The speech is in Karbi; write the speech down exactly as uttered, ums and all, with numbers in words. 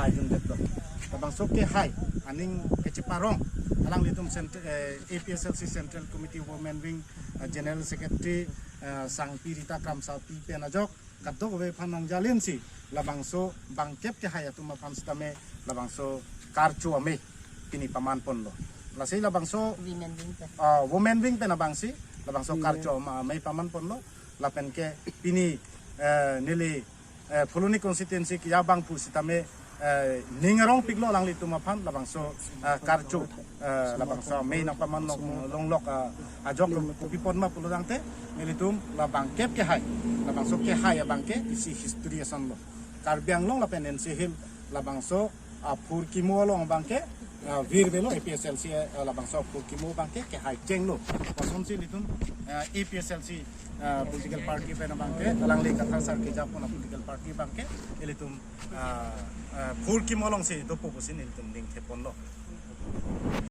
Hai jun detlo. Labangso kehai aning kacheparong alanglitum cent- eh, A P S L C Central Committee Women Wing, eh, General Secretary, eh, Sangpi Rita Kramsapi pen ajok kadokave aphan nangjalin si labangso bangkep kehai atum aphan sitame labangso karcho amei pini paman ponlo. Lasi labangso, Women Wing pen. Ah, Women Wing pen abangsi labangso, iya, karcho ama- amei paman ponlo. Lapen ke pini, eh, neli, eh, Phuloni constituency keja abang pusitame, eh, ning arongpiklo alanglitum aphan labangso, eh, karcho, eh, labangso amei nangpaman long- longlok, eh, ajok kopi pon ma pulo tangte nelitum labangkep kehai, labangso kehai abangke isi history asonlo. Karbi Anglong lapen N C Hill labangso aphurkimo along abangke, ah, virvelo A P S L C, ah, labangso aphurkimo abangke kehai chenglo. Kosonsi ilitum, ah, A P S L C, ah, political party pen abangke, alangli Kathar sar keja pon a-political party abangke ilitum, ah, ah, phurkimo alongsi dopo pusi nelitum ningthe ponlo.